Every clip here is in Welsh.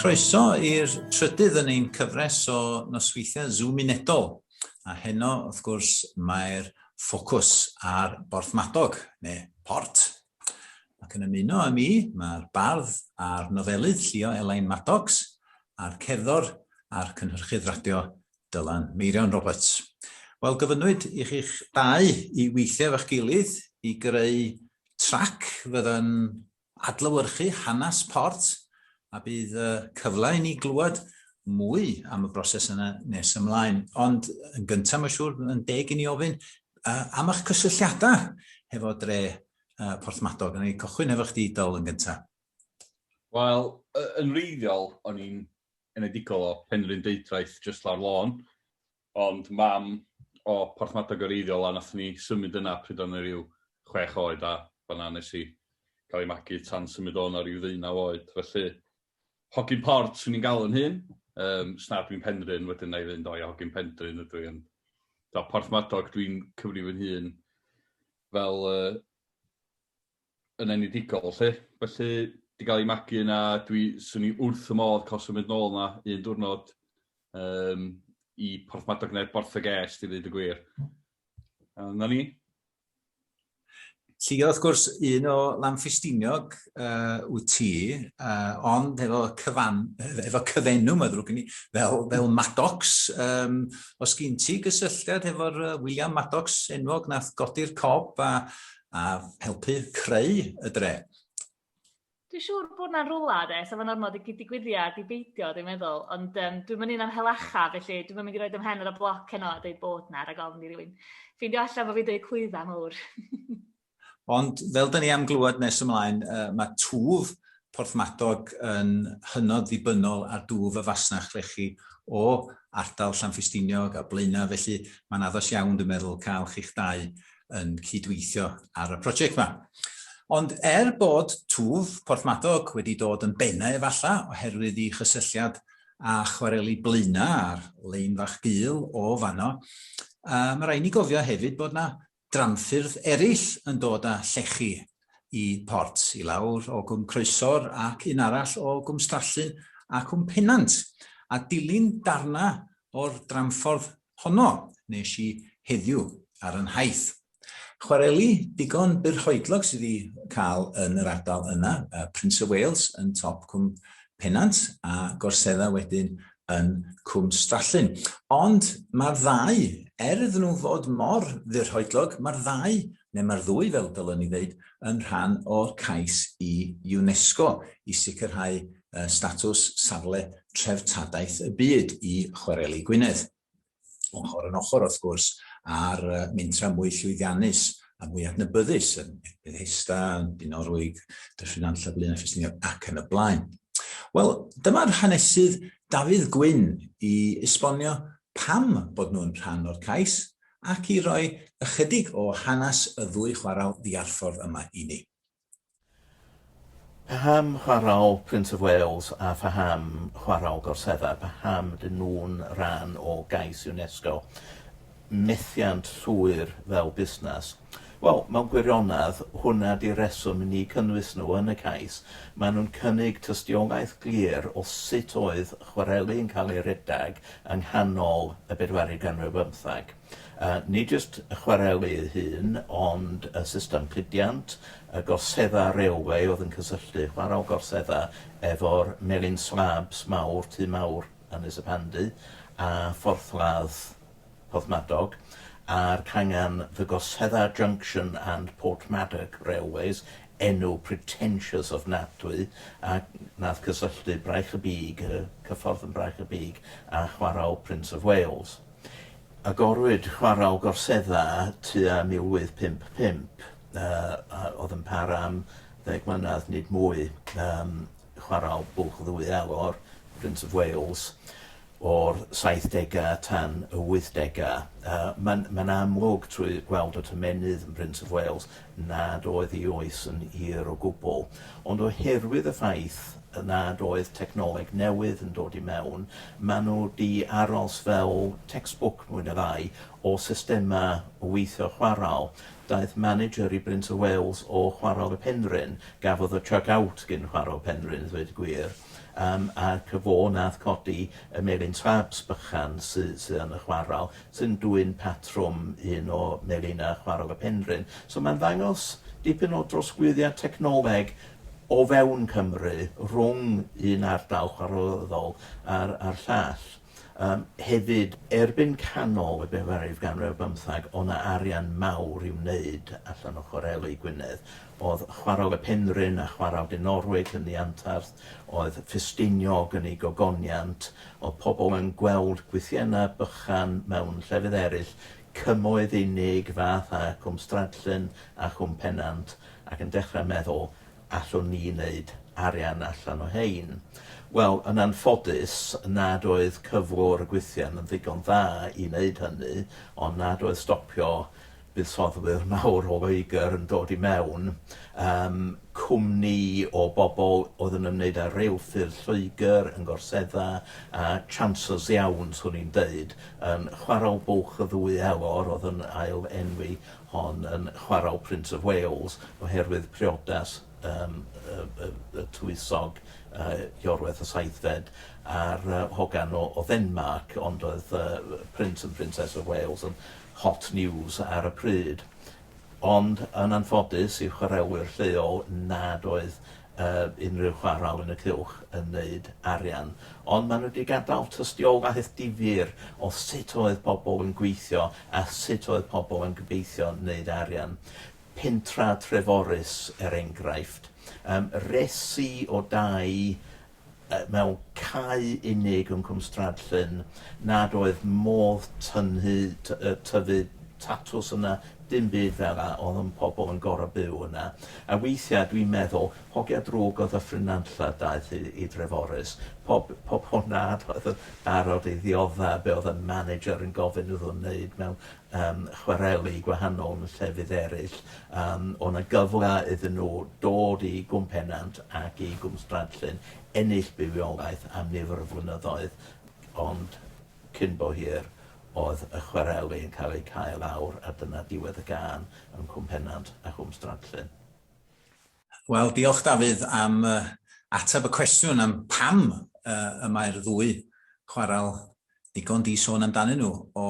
Croeso i'r trydydd yn ein cyfres o nosweithiau Zoom unedol. A heno, wrth gwrs, mae'r ffocws ar Borthmadog, neu Port. Ac yn ymuno â mi, mae'r bardd a'r nofelydd Llio Elain Maddox, a'r cerddor a'r cynhyrchydd radio Dylan Meirion Roberts. Wel, gofynnwyd i chi'ch dau i weithio efo'ch gilydd i greu trac fydd yn adlewyrchu hanes Port, a bydd cyfle i ni glywed mwy am y broses yna nes ymlaen. Ond yn gyntaf, mae'n siŵr, yn deg i ni ofyn am eich cysylltiadau hefo dre Porthmadog. Wna i cychwyn efo chdi, Dyl, yn gyntaf. Wel, yn wreiddiol, o'n i'n enedigol o Penrhyn Deudraeth, jyst lawr lôn, ond mam o Porthmadog yn wreiddiol a wnaethon ni symud yna pryd o'n i ryw chwech oed a fan'na wnes i gael ei magu tan symud o 'na ryw ddeunaw oed. Felly, hogyn Port 'swn i'n galw'n hun. Yym, os na dwi'n Penrhyn, wedyn wna i fynd, o ia, hogyn Penrhyn ydw i, ond tibod, Porthmadog dwi'n cyfrif fy hun fel yy yn enedigol 'lly. Felly, 'di gael ei magu yna, dwi... 'swn i wrth fy modd cael symud nôl 'na un diwrnod yym i Porthmadog neu Borth y Gest i ddeud y gwir. A 'na ni. Llio, wrth gwrs, un o Lanffestiniog uh, wyt ti, uh, ond efo, cyfan, efo cyfenw, mae ddrwg gen i, fel, fel Maddox. Um, os gyn ti gysylltiad efo'r William Maddox enwog nath godi'r cob a a helpu creu y dre. Dwi'n siŵr bod 'na rwla de, sa fo'n ormod i digwyddiad i beidio dwi'n meddwl, ond yym dwi'm yn un am helacha felly dwi'm yn mynd i roid 'y mhen ar y bloc heno a deud bod 'na rhag ofn i rywun ffeindio allan bo' fi'n deud clwydda mowr. Ond fel 'da ni am glywed nes ymlaen, uh, mae twf Porthmadog yn hynod ddibynnol ar dwf y fasnach lechi o ardal Llanffestiniog a Blaenau, felly mae'n addas iawn dwi'n meddwl cael chi'ch dau yn cydweithio ar y prosiect yma. Ond er bod twf Porthmadog wedi dod yn bennau efallai oherwydd i chysylltiad â chwareli Blaenau a'r lein fach gul o fanno, uh, mae rhaid ni gofio hefyd bod yna dramffyrdd eraill yn dod â llechi i Port, i lawr o Gwm Croesor ac un arall o Gwm Strallyn a Cwm Pennant, a dilyn darna o'r dramffordd honno nes i heddiw ar 'y nhaith. Chwareli digon byrhoedlog sydd i cael yn yr ardal yna, Prince of Wales yn top Cwm Pennant a Gorsedda wedyn yn Cwm Strallyn. Ond mae'r ddau, er iddyn nhw fod mor fyrhoedlog, mae'r ddau, neu mae'r ddwy fel dylwn i ddeud, yn rhan o'r cais i UNESCO i sicrhau statws safle treftadaeth y byd i Chwareli Gwynedd. Ochr yn ochr, wrth gwrs, â'r mentrau mwy llwyddiannus a mwy adnabyddus yn Bethesda, yn Dinorwig, Dyffryn Nantlle, Blaenau Ffestiniog ac yn y blaen. Wel, dyma'r hanesydd Dafydd Gwyn i esbonio pam bod nhw'n rhan o'r cais ac i roi ychydig o hanes y ddwy chwarel ddiarffordd yma i ni. Paham chwarae Prince of Wales a phaham chwarae Gorsedda? Paham ydyn nhw'n rhan o gais UNESCO? Methiant llwyr fel busnes. Wel, mewn gwirionedd, hwnna 'di'r reswm i ni cynnwys nhw yn y cais. Maen nhw'n cynnig tystiolaeth glir o sut oedd chwareli yn cael ei redeg yng nghanol y bedwaredd ganrif bymtheg. Nid jyst y chwareli ei hun, ond y system cludiant, y Gorsedda Railway oedd yn cysylltu chwarel Gorsedda efo'r Melin Slabs mawr, tŷ mawr Ynys y Pandy, a phorthladd Porthmadog, a'r cangen The Gorsedda Junction and Portmadoc Railways, enw pretentious ofnadwy, a nath cysylltu Braich y Big, y cyffordd yn Braich y Big, a chwarel Prince of Wales. Agorwyd Chwarel Gorsedda tua 1855, a oedd yn para am ddeg mlynedd, nid mwy, yym, chwarel Bwlch y Ddwy Elor, Prince of Wales, o'r saithdegau tan y wythdegau. Yy, mae'n mae'n amlwg trwy gweld y tomennydd yn Prince of Wales nad oedd ei oes yn hir o gwbl. Ond oherwydd y ffaith nad oedd technoleg newydd yn dod i mewn, maen nhw 'di aros fel textbook mwy neu lai o systemau o weithio chwarel. Daeth manager i Prince of Wales o Chwarel y Penrhyn, gafodd y chuck out gyn Chwarel Penrhyn, ddweud y gwir, ac y fo nath codi y melin slabs bychan sy, sy yn y chwarel, sy'n dwyn patrwm un o melinau Chwarel y Penrhyn. So mae'n ddangos dipyn o drosglwyddiad technoleg o fewn Cymru rhwng un ardal chwarelyddol a'r, a'r llall. Hefyd, erbyn canol y bedwaredd ganrif ar bymtheg, o' 'na arian mawr i'w wneud allan o chwareli Gwynedd. O'dd Chwarel y Penrhyn a Chwarel Dinorwig yn ddianterth, oedd Ffestiniog yn ei gogoniant, o'dd pobl yn gweld gwythiennau bychan mewn llefydd eraill, cymoedd unig fath â Cwm Stradllyn a Chwm Pennant, ac yn dechrau meddwl, allwn ni wneud arian allan o hein? Wel, yn anffodus, nad oedd cyflwr y gwithian yn ddigon dda i wneud hynny, ond nad oedd stopio buddsoddwyr mawr o Loegr yn dod i mewn, um, cwmni o bobl oedd yn ymwneud â reilffyrdd Lloegr yn gorsedda, a chancers iawn, swn i'n deud, yn chwarael Bwlch y Ddwy Elor oedd yn ail enwi hon yn chwarel Prince of Wales oherwydd priodas um, y, y, y tywysog Iorwerth y Saithfed a'r hogan o, o Ddenmarc, ond oedd Prince and Princess of Wales yn hot news ar y pryd. Ond yn anffodus i chwaraewyr lleol nad oedd unrhyw chwarael yn y cylch yn wneud arian. Ond maen nhw wedi gadael tystiolaeth difyr o sut oedd pobl yn gweithio a sut oedd pobl yn gobeithio wneud arian. Pentra Treforys, er enghraifft. Resi o dai mewn cae unig yn Cwm Stradllyn nad oedd modd tynnu, tyfu tatws yna, dim byd fel 'a, oedd yn pobl yn gor'o' byw yna. A weithia' dwi'n meddwl, hogia drwg o Ddyffryn Nantlle daeth i i Dreforys, pob pobl nad oedd yn barod i ddiodda' be' oedd y manager yn gofyn iddo wneud mewn chwareli gwahanol yn llefydd eraill. O' 'na gyfle iddyn nhw dod i Gwm Pennant ac i Gwm Stradllyn, ennill bywiolaeth am nifer o flynyddoedd, ond cyn bo hir oedd y chwareli yn cael eu cau lawr a dyna diwedd y gân yn Cwm Pennant a Chwm Stradllyn. Wel, diolch Dafydd am ateb y cwestiwn am pam y mae'r ddwy chwarel digon di sôn amdanyn nhw o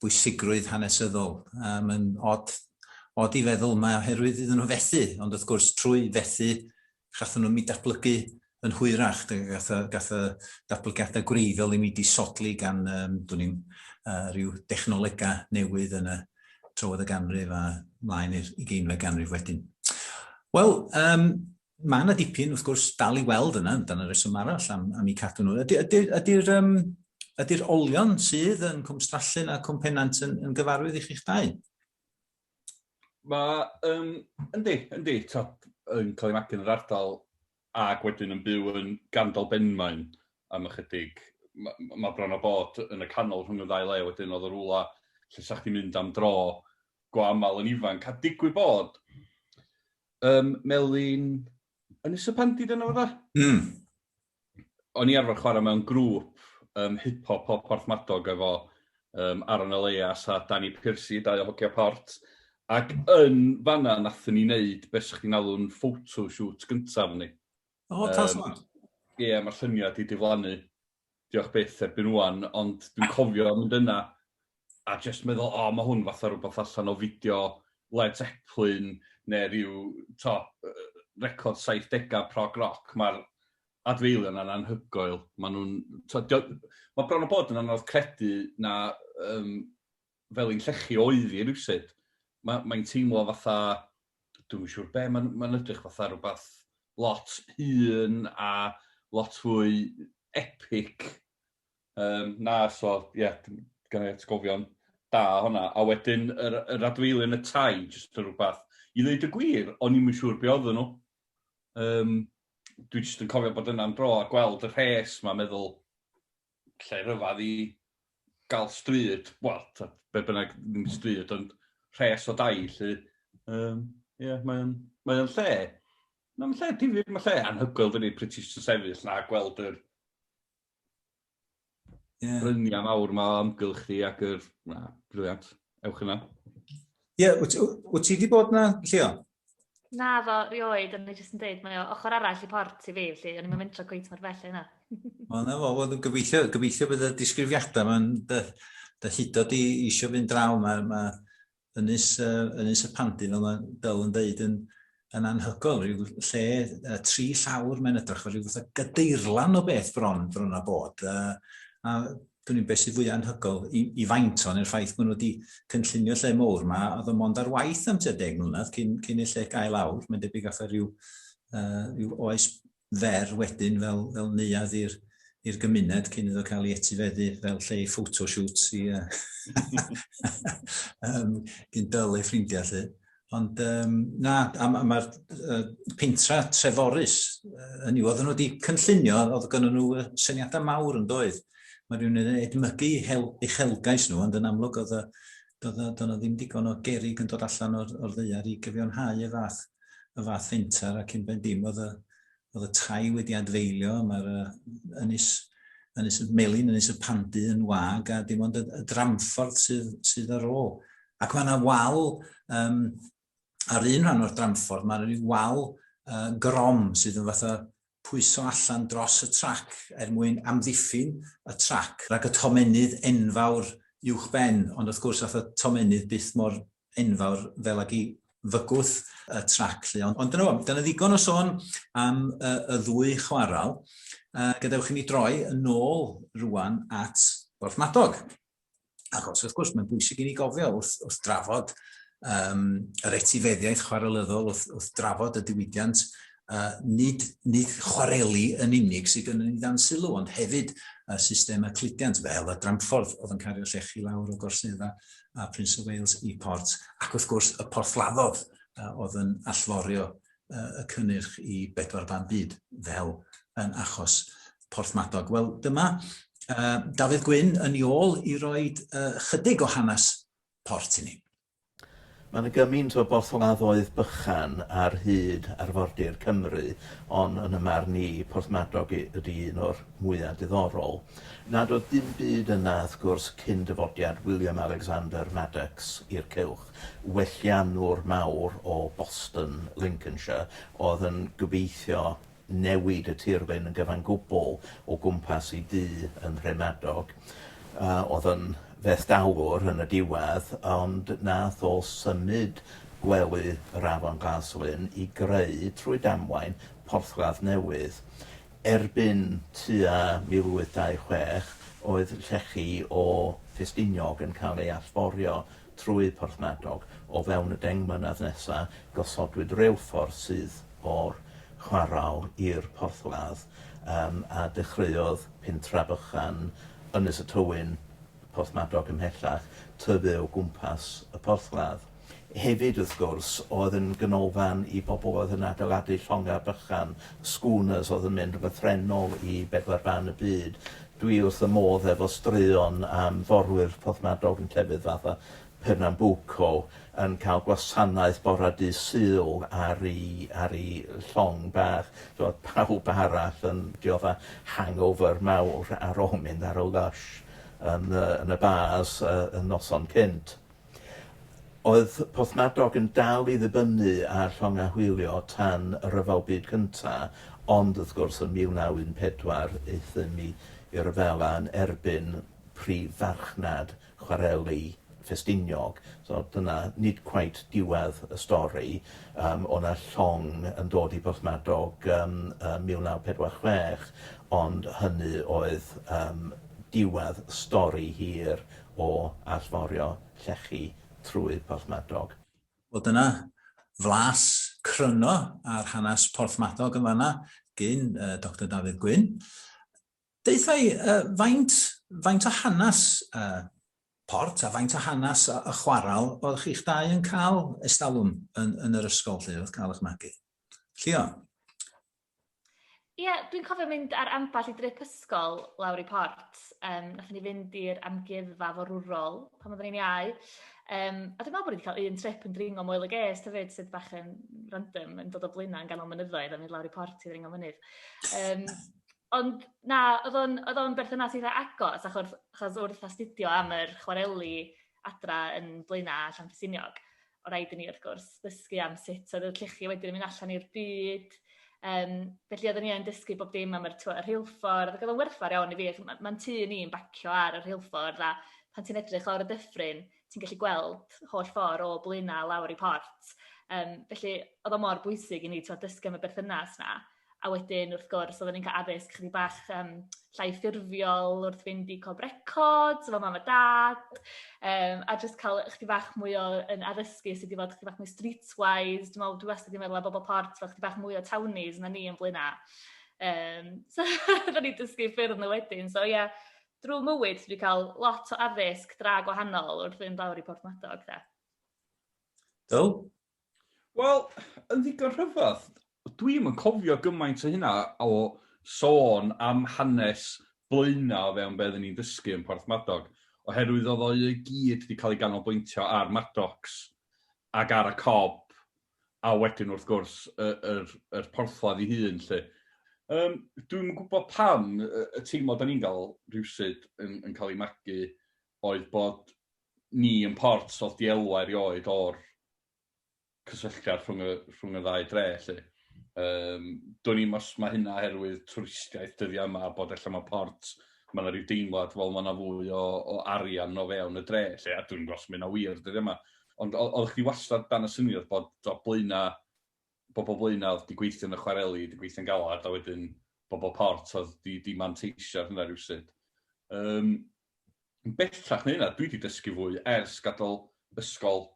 bwysigrwydd hanesyddol. Mae'n od, od i feddwl mae oherwydd iddyn nhw fethu, ond wrth gwrs trwy fethu Gathon nhw'm i datblygu yn hwyrach, gath y, gath y datblygiadau gwreiddiol ddim i disodli gan, um, dwn i'm, rhyw dechnolegau newydd yn y trywydd y ganrif a mlaen i'r ugeinfed ganrif wedyn. Wel, um, mae yna dipyn, wrth gwrs, dal i weld yna, dyna reswm arall am, am i cadw nhw. Ydy'r ydy, ydy, ydy ydy olion sydd yn Cwm Strallyn a Cwm Pennant yn, yn gyfarwydd i chi'ch dau? Mae, um, yndi, yndi, ta, yn cael ei magu yn yr ardal ac wedyn yn byw yn Gandol Benmaen am ychydig. Mae ma bron o bod yn y canol rhwng y ddau le, wedyn oedd y rwla lle sa chdi'n mynd am dro go aml yn ifanc. A digwydd bod, Melin Ynys y Pandy dyna fo dda? O'n i arfer chwarae mewn grŵp hip-hop o Porthmadog efo Aaron Elias a Danny Piercy, dau o hogia Port. Ac yn fanna nathon ni wneud beth sa'ch chdi'n alw'n photoshoot gyntaf ni. O, ta smart. Ie, mae'r lluniau 'di diflannu, diolch byth erbyn ŵan, ond dwi'n cofio mynd yna a jyst meddwl, o, mae hwn fatha rhywbeth allan o fideo Led Zeppelin neu rhyw, to, record 70au prog rock. Mae'r adfeilion yna'n anhygoel. Maen nhw'n... Mae bron o bod yn anodd credu na felin llechi oedd hi rywsut. Mae'n mae teimlo fatha, dwi'm yn siŵr be, mae'n mae edrych fatha rhywbeth lot hŷn a lot fwy epic. Na, so, ie, yeah, gen i atgofion da hwnna. A wedyn, yr, yr adfeilion y tai, jyst yn rhywbeth, i ddweud y gwir, o'n i'm yn siŵr be oedden nhw. Dwi jyst yn cofio bod yna'n dro a gweld y rhes 'ma, meddwl, lle rhyfedd i gael stryd, wel, be bynnag, ddim stryd, ond rhes o dai, lly. Ie, yeah, mae'n mae o'n lle, mae'n lle difyr, mae'n lle anhygoel, dydy, pryd ti'n sefyll na gweld yr bryniau mawr 'ma o amgylch chdi ac yr... Na, brilliant. Ewch yna. Ie, yeah, wyt, wyt ti wedi bod na, Llio? Na fo, rioed, ond ni jyst yn deud, mae o ochr arall i port i fi, felly o'n i'n mentro cweit mor bell yna. Wel, na fo, wel, gobeithio, gobeithio bydd y disgrifiadau ma'n dy, dy hudo di eisiau fynd draw. Mae, mae Ynys, uh, Ynys y Pandy, fel mae Dyl yn dweud, yn, yn anhygoel. Rhyw lle uh, tri llawr mae'n edrych fel rhyw fath o gadeirlan o beth bron, bron a bod. Uh, a dwn i'n beth sydd fwy anhygoel i, i faint o'n i'r ffaith bod nhw wedi cynllunio lle mowr yma, oedd o mond ar waith am tua 10 mlynedd cyn, cyn i'r lle gael lawr. Mae'n debyg gath o rhyw, uh, rhyw oes fer wedyn fel, fel neuadd i'r i'r gymuned cyn iddo cael ei etifeddu fel lle i photoshoots i uh, um, gyn dyl ei ffrindiau lle. Ond um, na, a, a mae'r uh, pentra Treforys, uh, yn yw, oedden nhw wedi cynllunio, oedd gynnu nhw syniadau mawr yn doedd. Mae rhywun yn edmygu uchelgais nhw, ond yn amlwg oedd y, doedd, doedd yna ddim digon o gerig yn dod allan o'r, or ddaear i gyfiawnhau y fath, y fath fenter, ac yn ben dim oedd y, oedd y tai wedi adfeilio, mae'r uh, ynys, ynys y Melin, ynys y Pandy yn wag, a dim ond y, y dramffordd sydd, sydd ar ôl. Ac mae yna wal, um, ar un rhan o'r dramffordd, mae yna wal uh, grom sydd yn fatha pwyso allan dros y trac er mwyn amddiffyn y trac rhag y tomennydd enfawr uwch ben, ond wrth gwrs ath y tomennydd byth mor enfawr fel ag i fygwth y trac 'lly. Ond, ond dyna fo, dyna ddigon o sôn am y, y ddwy chwaral. Uh, gadewch i ni droi yn ôl rwan at Borthmadog. Achos, wrth gwrs, mae'n bwysig i ni gofio wrth, wrth drafod um, yr etifeddiaeth chwarelyddol, wrth, wrth drafod y diwydiant, uh, nid, nid chwareli yn unig sydd gynnon ni dan sylw, ond hefyd y systemau cludiant fel y dramffordd oedd yn cario llechi lawr o Gorsedda a Prince of Wales i Port, ac wrth gwrs y porthladdodd uh, oedd yn allforio uh, y cynnyrch i bedwar ban byd, fel yn achos Porthmadog. Wel, dyma uh, Dafydd Gwyn yn ei ôl i roi uh, chydig o hanes Port i ni. Mae 'na gymaint o borthladdoedd bychan ar hyd arfordir Cymru, ond yn 'y marn i, Porthmadog ydi un o'r mwya' diddorol. Nad oedd dim byd yna, wrth gwrs, cyn dyfodiad William Alexander Madocks i'r cylch, welliannwr mawr o Boston, Lincolnshire, oedd yn gobeithio newid y tirlun yn gyfan gwbl o gwmpas ei dŷ yn Nhremadog. Uh, oedd yn fethdalwr yn y diwedd, ond nath o symud gwely yr afon Glaslyn i greu, trwy damwain, porthladd newydd. Erbyn tua 1826, oedd llechi o Ffestiniog yn cael ei allforio trwy Porthmadog. O fewn y deng mlynedd nesa, gosodwyd reilffordd sydd o'r chwarel i'r porthladd, yym, a dechreuodd pentra bychan Ynys y Tywyn, Porthmadog ymhellach, tyfu o gwmpas y porthladd. Hefyd, wrth gwrs, oedd yn ganolfan i bobl oedd yn adeiladu llongau bychan, schooners oedd yn mynd yn lythrennol i bedwar ban y byd. Dwi wrth 'y modd efo straeon am forwyr Porthmadog yn llefydd fatha Pernambuco yn cael gwasanaeth bora dydd Sul ar 'u ar 'u llong bach. T'mod pawb arall yn diodda hangover mawr ar ôl mynd ar y lush yn y yn y bars yy y noson cynt. Oedd Porthmadog yn dal i ddibynnu ar llongau hwylio tan y Rhyfel Byd Cynta, ond wrth gwrs yn 1914 euthum i i ryfela yn erbyn prif farchnad chwareli Ffestiniog. So dyna nid cweit diwedd y stori. Yym o' 'na llong yn dod i Porthmadog yym ym 1946, ond hynny oedd yym diwedd stori hir o allforio llechi trwy Porthmadog. Wel dyna flas cryno ar hanes Porthmadog yn fanna gyn uh, Doctor Dafydd Gwyn. Deutha i, uh, faint, faint o hanes uh, Port a faint o hanes y, y chwaral oedd chi'ch dau yn cael estalwm yn, yn yr ysgol lle oedd cael eich magu? Llio? Ie, dwi'n cofio mynd ar ambell i drip ysgol lawr i Port. Um, nathon ni fynd i'r amgueddfa forwrol pan oedden ni'n iau. Um, a dwi'n meddwl bod ni wedi cael un trip yn dringo Moel y Ges hefyd, sydd bach yn random, yn dod o Blaenau yn ganol mynyddoedd a mynd lawr i Port i ddringo mynydd. Um, ond na, oedd o'n, oedd o'n berthynas eitha agos, achos, achos wrth astudio am yr chwareli adra yn Blaenau a Llanffestiniog. o raid i ni wrth gwrs ddysgu am sut oedd y llechi wedyn yn mynd allan i'r byd. Felly oedden ni yn dysgu bob dim am yr, twa, y rheilffordd, ac oedd o'n werthfawr iawn i fi, mae'n ma tŷ ni'n bacio ar y rheilffordd, a pan ti'n edrych lawr y dyffryn, ti'n gallu gweld holl ffordd o Blaenau lawr i Port. Felly oedd o mor bwysig i ni twa, dysgu am y berthynas 'na. A wedyn, wrth gwrs, oedden ni'n cael addysg chydig bach llai ffurfiol wrth fynd i Cob Records efo mam a dad. A jyst cael chydig bach mwy o yn addysgu sut i fod chydig bach mwy streetwise. Dwi'n meddwl, dwi wastad wedi meddwl am bobl Port fel chydig bach mwy o townies na ni yn Blaenau. So oedden ni'n dysgu ffyrdd nhw wedyn. So ie, yeah, drwy mywyd dwi wedi cael lot o addysg dra gwahanol wrth fynd lawr i Porthmadog. De. Do? Wel, yn ddigon rhyfedd, dwi'm yn cofio gymaint o hynna o sôn am hanes Blaenau o fewn be oedden ni'n dysgu yn Porthmadog, oherwydd oedd o i gyd wedi cael ei ganolbwyntio ar Maddox ac ar y Cob, a wedyn wrth gwrs y, yr, yr porthladd ei hun 'lly. Dwi'm yn gwybod pam y, y teimlad da ni'n gael rhywsut yn cael ei magu oedd bod ni yn Port oedd di elwa erioed o'r cysylltiad rhwng y ddau dre 'lly. Do'n i'm os mae hynna oherwydd twristiaeth dyddiau yma, bod ella mae Port, mae yna rhyw deimlad fel mae yna fwy o arian o fewn y dre 'lly, a dwi'n gwybod os mae hynna wir dyddiau yma. Ond oeddech chdi wastad dan y syniad bod o Blaenau, bobl Blaenau oedd 'di gweithio yn y chwareli, 'di gweithio'n galad, a wedyn bobl Port oedd 'di manteisio ar hynna rywsut. Yn bellach na hynna, dwi 'di dysgu fwy ers gadael ysgol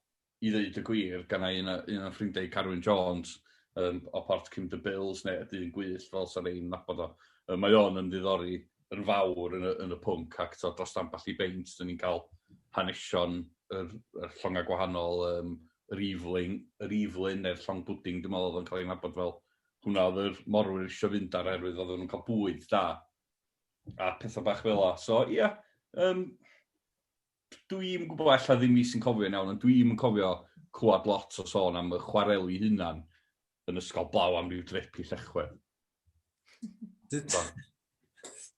i ddeud y gwir, gan un o, un o'n ffrindiau Carwyn Jones o Port Cymd y Bills, neu y dyn gwyllt fel sa rei'n nabod o. Mae o'n ymddiddori yn fawr yn y pwnc ac to, dros ambell i beint, dyn ni'n cael hanesion yr llongau gwahanol, yr Evelyn, yr Evelyn neu'r llong bwding, dwi'n meddwl oedd o'n cael ei nabod fel hwnna oedd yr morwyr eisiau fynd ar oherwydd oedden nhw'n cael bwyd da a pethau bach fel la. So ia, yeah, dwi'n gwybod ella ddim fi sy'n cofio'n iawn, ond dwi'n yn cofio clywed lot o sôn am y chwareli hunan yn ysgol blaw am ryw drip i Llechwedd.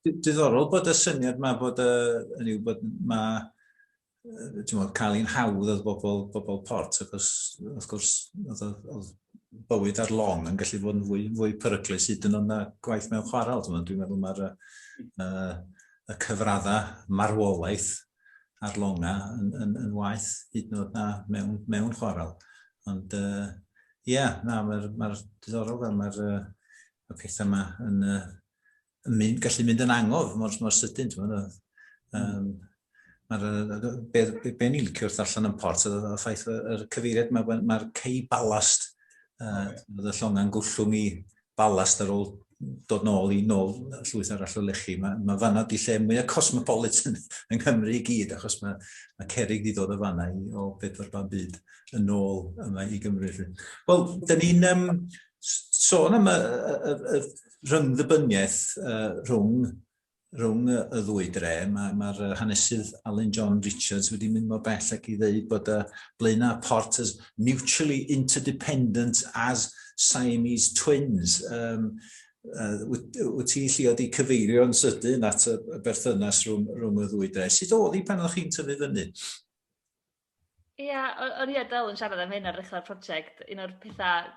Diddorol bod y syniad yma bod y, hynny yw, bod ma, ti'n gwbod, cael un hawdd oedd bobl Port, achos wrth gwrs oedd bywyd ar long yn gallu fod yn fwy peryglus hyd yn oed na gwaith mewn chwarel. Dwi'n meddwl mae'r y cyfraddau marwolaeth ar longa yn waeth hyd yn oed na mewn chwarel. Ond ie, yeah, na, mae'r diddorol fel mae'r y pethau yma yn mynd, gallu mynd yn angof mor sydyn. Ti'n gwbod? Mae'r, be ni'n licio wrth darllen yn Port, y ffaith yr cyfeiriad mae'r cei ballast, oedd y llonga'n gollwng i ballast ar ôl dod nôl i nôl llwyth arall o lechi. Mae fanna di lle mwyaf cosmopolitan yng Nghymru i gyd, achos mae cerrig di dod o fanna o bedwar ban byd yn ôl yma i Gymru. Wel, dyn ni'n sôn am y rhyngddibyniaeth rhwng y ddwy dre. Mae'r hanesydd Alun John Richards wedi mynd mor bell ac i ddeud bod y Blaenau a Port as mutually interdependent as Siamese twins. Wyt ti, Llio, wedi cyfeirio yn sydyn at y berthynas rhwng y ddwy dre. Sut oedd hi pan oeddech chi'n tyfu fyny? Ia, o'n i a Del yn siarad am hyn ar ddechrau'r prosiect. Un o'r pethau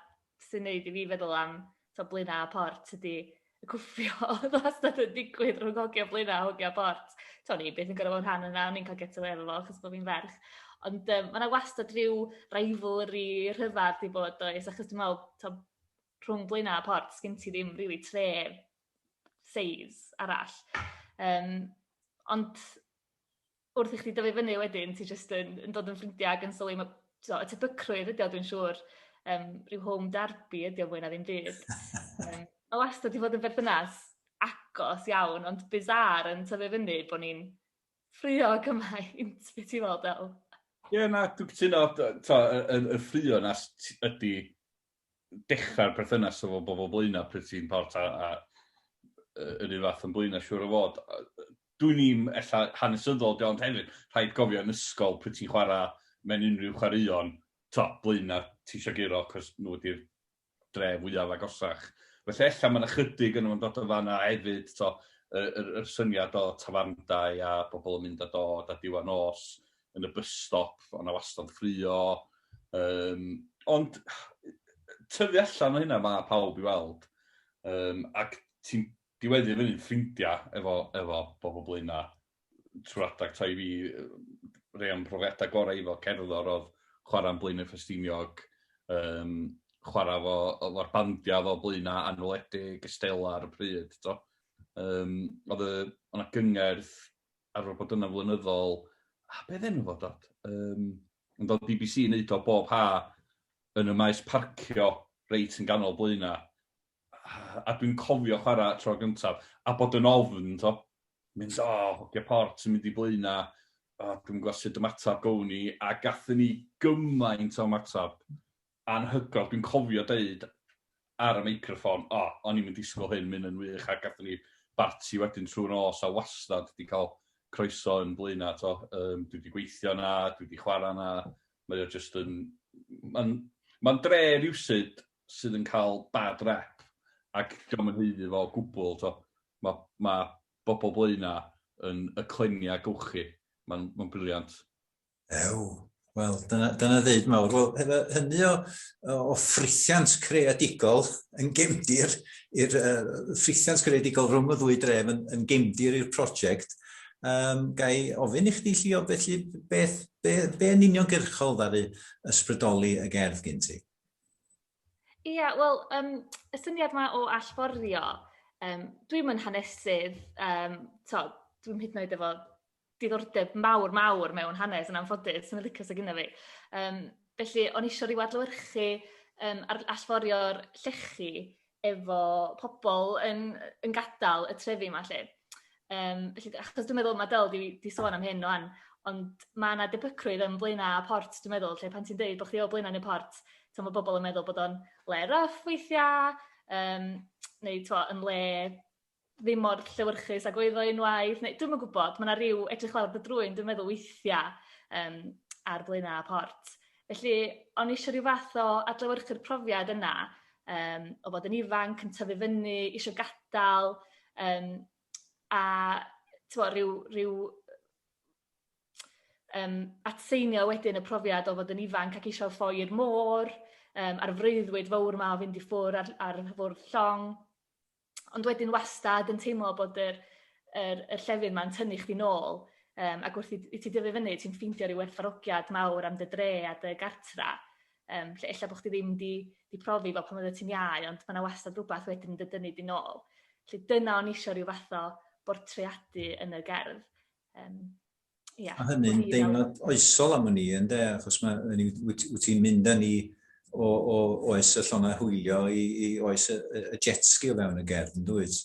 sy'n neud i fi feddwl am so, Blaenau a Port ydy y cwffio oedd wastad yn digwydd rhwng hogia Blaenau a hogia Port. So, o'n i byth yn gorfod bod yn rhan yna, o'n i'n cael get away efo fo achos bod fi'n ferch. Ond mae yna wastad rhyw rivalry rhyfedd di bod oes, achos dwi'n meddwl, to, rhwng Blaenau a Port, sgyn ti ddim really tre seis arall. Ond wrth i chdi dyfu fyny wedyn, ti jyst yn dod yn ffrindiau ac yn sylwi, ma, so, y tebygrwydd ydi o, dwi'n siŵr, rhyw home derby ydi o fwy na ddim byd. Mae wastad wedi bod yn berthynas agos iawn, ond bizarre yn tyfu fyny bod ni'n ffrio gymaint, beth ti'n meddwl, Del? Ie, yeah, na, dwi'n cytuno, y ffrio na ydy dechrau'r perthynas efo bobl Blaenau pryd ti'n Port a yr un fath yn Blaenau siŵr o fod. Dwi'n i'm ella hanesyddol, di, ond hefyd rhaid gofio yn ysgol pryd ti'n chwarae mewn unrhyw chwaraeon, to, Blaenau ti eisiau guro, cos nhw ydy'r dre fwyaf agosach. Felly ella mae yna chydig yn nhw'n dod o fanna hefyd, to, yr syniad o tafarndai a bobl yn mynd a dod a diwedd nos yn y bus stop, o'na wastad ffrio. Ond tyfu allan o hynna mae pawb i weld. Ac ti'n diweddu fyny'n ffrindiau efo bobl Blaenau trwy'r adag tai fi, rhai o'n profiadau gorau i fel cerddor oedd chwarae'n Blaenau Ffestiniog, chwarae efo'r bandiau fel Blaenau, Anweledig, Estela ar y pryd. To. Oedd yna gyngerdd arfer bod yna flynyddol, a beth enw fo dod? Ond oedd BBC yn neud o bob ha yn y maes parcio reit yn ganol Blaenau. A dwi'n cofio chwarae tro gyntaf, a bod yn ofn, to. Mynd, o, oh, hogia Port yn mynd i Blaenau, oh, dwi'n gwybod sut ymateb gown ni, a gathon ni gymaint o ymateb anhygoel. Dwi'n cofio deud ar y meicroffon, o, oh, o'n i'n mynd disgwyl hyn, mynd yn wych, a gathon ni barti wedyn trwy'r nos, a wastad wedi cael croeso yn Blaenau, to. Dwi wedi gweithio na, dwi wedi chwarae na, mae o just yn... Mae'n ma dre rywsut sydd yn cael bad rep, ac diolch yn haeddu fo o gwbl, to. Mae bobl Blaenau yn y clenia gewch chi. Mae'n ma brilliant. Ew, wel, dyna ddeud mawr. Wel, hefo hynny o ffrithiant creadigol yn gefndir i'r ffrithiant creadigol rhwng y ddwy dref yn gefndir i'r prosiect, ga i ofyn i chdi, Llio, felly beth, be yn uniongyrchol ddaru ysbrydoli y gerdd gen ti? Ia, wel, y syniad 'ma o allforio, dwi'm yn hanesydd, to, dwi'm hyd yn oed efo diddordeb mawr mawr mewn hanes yn anffodus, 'swn i'n licio 'sa gynna fi. Felly o'n i isio ryw adlewyrchu ar allforio'r llechi efo pobl yn gadael y trefi 'ma 'lly. Felly, achos dwi'n meddwl mae Dyl 'di sôn am hyn 'wan, ond mae 'na debygrwydd yn Blaenau a Port, dwi'n meddwl, lle pan ti'n deud bod chdi o Blaenau neu Port, tibod, mae bobl yn meddwl bod o'n le rough weithiau, neu tibod, yn le ddim mor llewyrchus ag oedd o unwaith, neu dwi'm yn gwybod, mae 'na ryw edrych lawr dy drwyn, dwi'n meddwl weithiau, ar Blaenau a Port. Felly, o'n i isio rhyw fath o adlewyrchu'r profiad yna, o fod yn ifanc, yn tyfu fyny, isio gadael, a tibod, rhyw atseinio wedyn y profiad o fod yn ifanc ac eisiau ffoi i'r môr, a'r freuddwyd fawr 'ma o fynd i ffwrdd ar fwrdd llong. Ond wedyn wastad yn teimlo bod yr llefydd 'ma'n tynnu chdi nôl, ac wrth i ti dyfu fyny, ti'n ffeindio ryw werthfawrogiad mawr am dy dre a dy gartra, lle ella bod chdi ddim 'di profi fel pan oeddet ti'n iau, ond mae 'na wastad rhywbeth wedyn yn dy dynnu di nôl. Felly dyna o'n i isio rhyw fath o bortreadu yn y gerdd. Ia. A hynny'n deimlad oesol am wn i, ynde, achos mae, wyt ti'n mynd â ni o oes y llongau hwylio i oes y jet ski o fewn y gerdd, yn dwyt?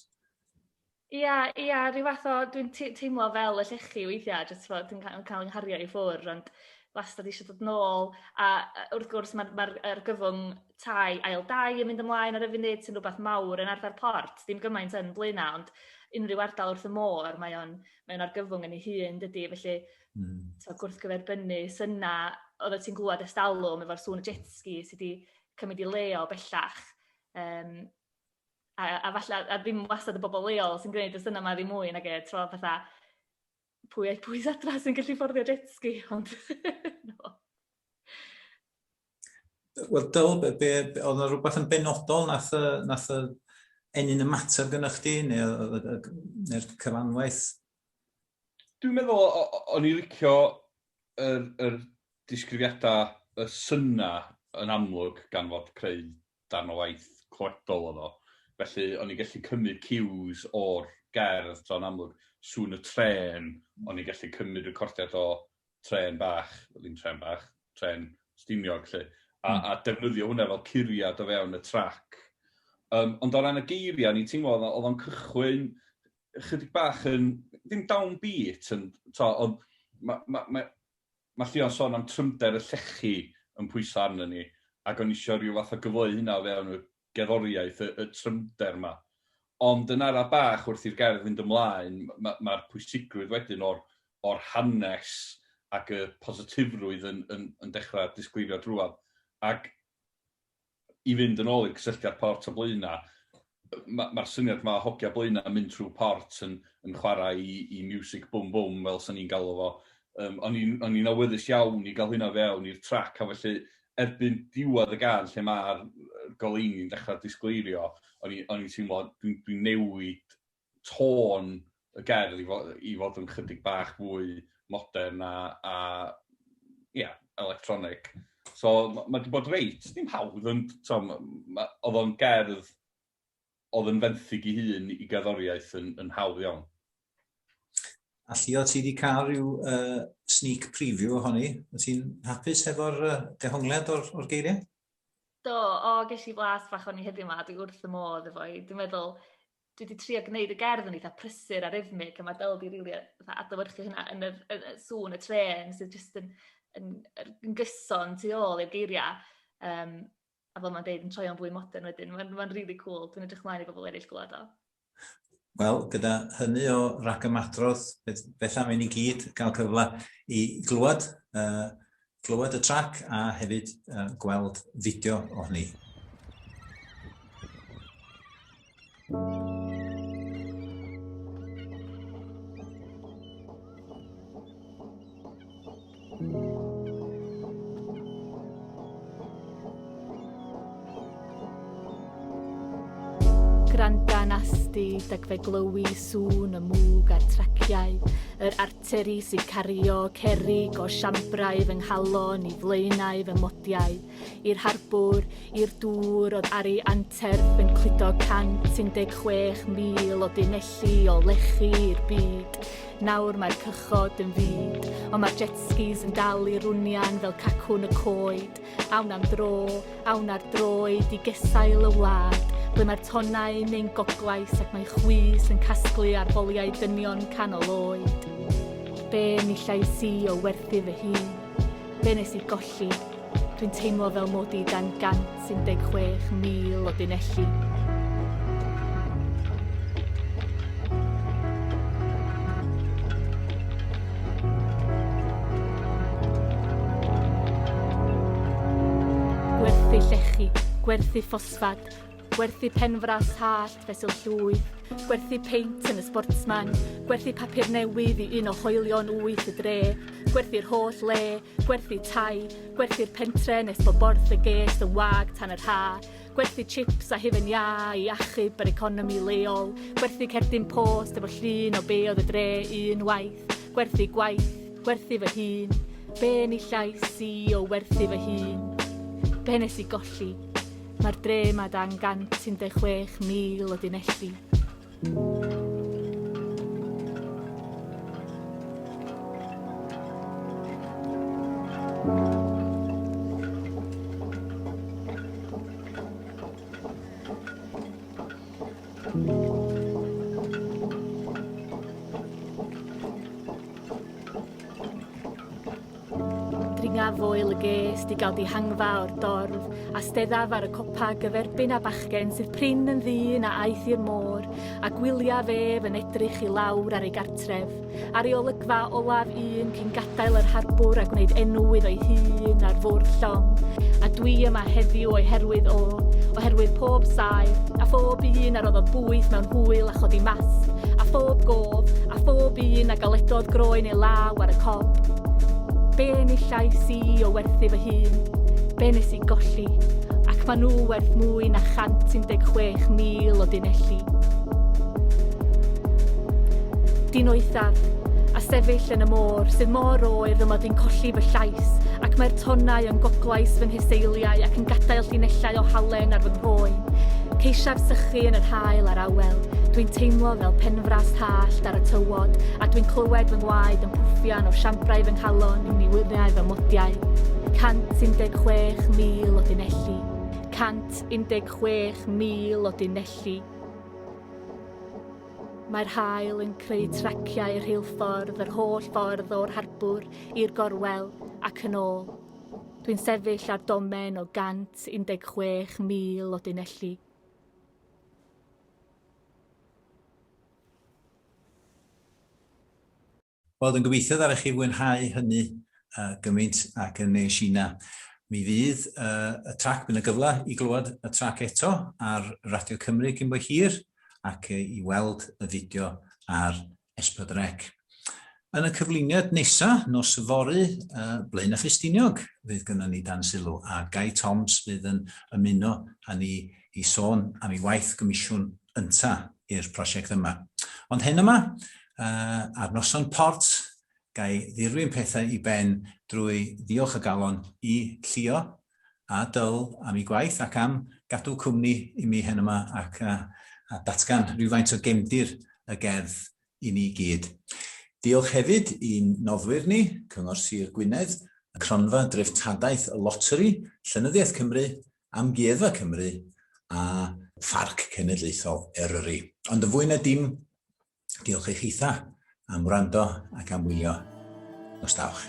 Ia, rhyw fath o, dwi'n teimlo fel y llechi weithiau, jyst fod dwi'n cael 'nghario i ffwrdd, ond wastad eisiau dod nôl. A wrth gwrs mae'r ma argyfwng tai ail dai yn mynd ymlaen ar y funud, sy'n rhywbeth mawr yn ardal Port, ddim gymaint yn Blaenau, ond unrhyw ardal wrth y môr, mae o'n argyfwng yn ei hun, dydy, felly so, gwrthgyferbynnu syna oeddet ti'n glwad ers talwm efo'r sŵn y jet ski sydd wedi cymryd i le o bellach. A falle, a ddim wastad y bobl leol sy'n gwneud y syna 'ma ddim mwy nag e, tro fatha pwy sy adra sy'n gallu fforddio jet ski, ond no. Wel, Dyl, be, oedd yna rhywbeth yn benodol nath y ennyn ymateb gyda chdi, neu'r cyfanwaith? Dwi'n meddwl, o'n i licio yr disgrifiadau, y syna yn amlwg gan fod creu darn o waith clywedol oedd o. Felly, o'n i'n gallu cymryd cues o'r gerdd, to'n amlwg, sŵn y trên, o'n i'n gallu cymryd recordiad o trên bach, ddim trên bach, trên Stiniog, lle, a defnyddio hwnna fel curiad o fewn y trac. Ond o ran y geiriau, ni'n teimlo oedd o'n cychwyn chydig bach yn, ddim downbeat, yn, to, ond mae ma, ma, ma Llio'n sôn am trymder y llechi yn pwyso arno ni, ac o'n eisiau rhyw fath o gyfleu hynna o fewn y gerddoriaeth, y trymder yma. Ond yn ara bach wrth i'r gerdd fynd ymlaen, mae'r ma pwysigrwydd wedyn o'r hanes ac y positifrwydd yn dechrau disgleirio drwadd. Ac i fynd yn ôl i'r cysylltiad Port a Blaenau, mae'r ma syniad mae hogia Blaenau yn mynd trwy Port yn chwarae i music boom boom, fel sy'n ni'n galw fo. O'n i'n awyddus iawn i gael hynna fewn i'r trac, a felly erbyn diwedd y gân lle mae'r goleuni'n dechrau disgleirio, o'n i'n teimlo dwi'n dwi newid tôn y gerdd i fod yn chydig bach fwy modern a yeah, electronic. So mae wedi bod reit, dim hawdd, ond oedd o'n gerdd oedd yn fenthyg i hun i gerddoriaeth yn hawdd iawn. A Llio, ti wedi cael rhyw sneak preview ohoni? Wyt ti'n hapus hefo'r dehongliad o'r geiriau? Do, o, ges i flas bach o'n i heddiw yma, dwi wrth y modd efo i. Dwi'n meddwl, dwi wedi trio gwneud y gerdd yn eitha prysur a rhythmic, a mae Dyl di rili adlewyrchu hynna yn y sŵn y trên sydd jyst yn gyson tu ôl i'r geiriau. A fel mae'n deud, yn troio'n fwy modern wedyn. Mae'n ma really cool. Dwi'n edrych mlaen i bobl eraill glywed o. Wel, gyda hynny o ragymadrodd, beth am i ni gyd gael cyfle i glywed y trac a hefyd gweld fideo o hynny. Gwranda nasti, dag fe glywi sŵn y mwg a'r traciau, yr arteri sy'n cario cerrig o siambrau fy nghalon i flaenau fy modiau, i'r harbwr, i'r dŵr oedd ar ei anterth yn cludo 116,000 o dunelli o lechi i'r byd. Nawr mae'r cychod yn fud, ond mae'r jet skis yn dal i rwnian fel cacwn y coed. Awn am dro, awn ar droed i gesail y wlad, ble mae'r tonnau neu'n goglais ac mae chwys yn casglu ar foliau dynion canol oed. Be enillais i o werthu fy hun? Be nes i golli? Dwi'n teimlo fel mod i dan 116,000 o dunelli. Gwerthu llechi, gwerthu ffosffad, gwerthu penfras hallt fesul llwyth, gwerthu peint yn y Sportsman, gwerthu papur newydd i un o hoelion wyth y dre, gwerthu'r holl le, gwerthu tai, gwerthu'r pentre nes bod borth y gest yn wag tan yr ha, gwerthu chips a hufen iâ i achub yr economi leol, gwerthu cerdyn post efo llun o be oedd y dre un waith, gwerthu gwaith, gwerthu fy hun, be enillais i o werthu fy hun? Be nes i golli? Mae'r dre 'ma dan 116,000 o dunelli. Dringaf foel y gest i gael dihangfa o'r dorf, a steddaf ar y copa gyferbyn â bachgen sydd prin yn ddyn a aeth i'r môr, a gwyliaf ef yn edrych i lawr ar ei gartref, ar ei olygfa olaf un cyn gadael yr harbwr a gwneud enw iddo'i hun ar fwrdd llong. A dwi yma heddiw o'i herwydd o, oherwydd pob saer, a phob un a roddodd bwyth mewn hwyl a chodi mast, a phob gof, a phob un a galedodd groen ei law ar y cob. Be enillais i o werthu fy hun? Be nes i golli? Ac maen nhw werth mwy na 116,000 o dunelli. Dinoethaf, a sefyll yn y môr sydd mor oer fy mod i'n colli fy llais, ac mae'r tonnau yn goglais fy ngheseiliau ac yn gadael llinellau o halen ar fy nghroen. Ceisiaf sychu yn yr haul a'r awel. Dwi'n teimlo fel penfras hallt ar y tywod, a dwi'n clywed fy ngwaed yn pwffian o siambrau fy nghalon i niwyddiau fy modiau. 116,000 o dunelli. 116,000 o dunelli. Mae'r haul yn creu traciau rheilffordd yr holl ffordd o'r harbwr i'r gorwel ac yn ôl. Dwi'n sefyll ar domen o 116,000 o dunelli. Wel, dwi'n gobeithio ddaru chi fwynhau hynny gymaint ac yn nes i na. Mi fydd y trac, bydd yna gyfle i glywed y trac eto ar Radio Cymru cyn bo hir ac i weld y fideo ar S4C. Yn y cyflwyniad nesa, nos yfory, uh, Blaenau Ffestiniog fydd gynnon ni dan sylw, a Guy Toms fydd yn ymuno â ni i sôn am ei waith gomisiwn ynta i'r prosiect yma. Ond hyn yma, uh, ar noson port, gai ddirwyn pethau i ben drwy ddiolch o galon i Llio a Dyl am ei gwaith ac am gadw cwmni i mi hyn yma ac uh, a datgan rhywfaint o gefndir y gerdd i ni gyd. Diolch hefyd i'n noddwyr ni, Cyngor Sir Gwynedd, Cronfa Dreftadaeth y Loteri, Llenyddiaeth Cymru, Amgueddfa Cymru a Pharc Cenedlaethol Eryri. Ond yn fwy na dim, diolch i chitha am wrando ac am wylio. Nos dawch.